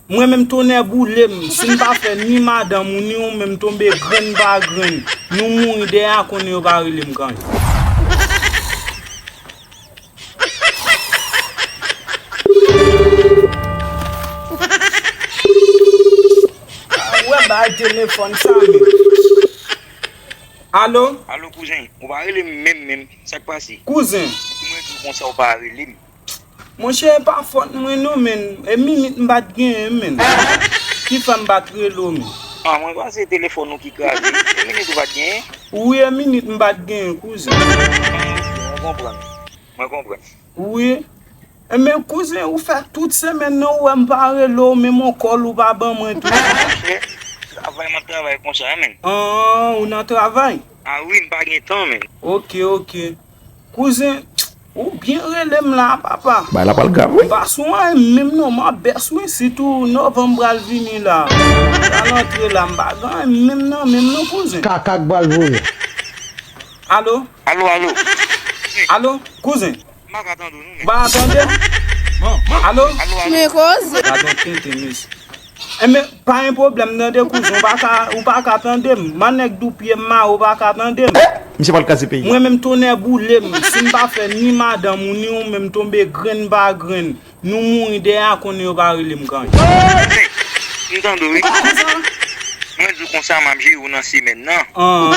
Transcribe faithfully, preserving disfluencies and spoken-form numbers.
Mwen menm tonnè boule m, si m pa fè ni madanm ou ni ou menm tonbe grenn pa grenn, nou mouri dèyè a konnen yo pa rele m kanyen. Ou wè bay telefòn sa menm. Alo? Alo kouzen, ou pa rele m menm menm, sa k pase? Kouzen. Mwen di w konsa ou pa rele m. Monchè, e pa fòt mwen non, men e minit m pa t genyen, men. Ki fè m pa t rele w, men. Ah, mwen panse telefòn ou ki kraze. E minit ou pa t genyen? Wi, e minit m pa t genyen, kouzen. Mwen konprann. Mwen konprann. Wi. Enben, kouzen, ou fè tout semèn nan, ou wè m pa rele w, menm yon kòl ou pa ban mwen tou. Monchè, travay m ap travay konsa, wi, men. Ah, ou nan travay? Ah wi, m pa gen tan, men. Ok, ok. Kouzen, ou byen rele m la, papa. Bagay la pral grav, wi. M pa sou anyen menm non, m ap bès wi, sitou novanm pral vini la. Pral antre la, m pa gen anyen menm nan menm non, kouzen. Kaka k pral voye. Alo? Alo, alo. Alo, kouzen. M pa ka tande w non, men. Ou pa ka tande m? Alo? Alo, alo. Men koze. Gadon tenten, mesye. Enben, pa gen pwoblèm, tande kouzen, ou pa ka, ou pa ka tande m. Manèg dou pye m mare, ou pa ka tande m. Misye pral kraze peyi a. Mwen menm tonnè boule m, si m pa fè ni madanm ou ni ou menm tonbe grenn pa grenn, nou mouri dèyè a konnen yo pa rele m kanyen. M tande w, wi. Ou pa konn sa? Mwen di w konsa, m ap jere w nan semèn nan. Ah.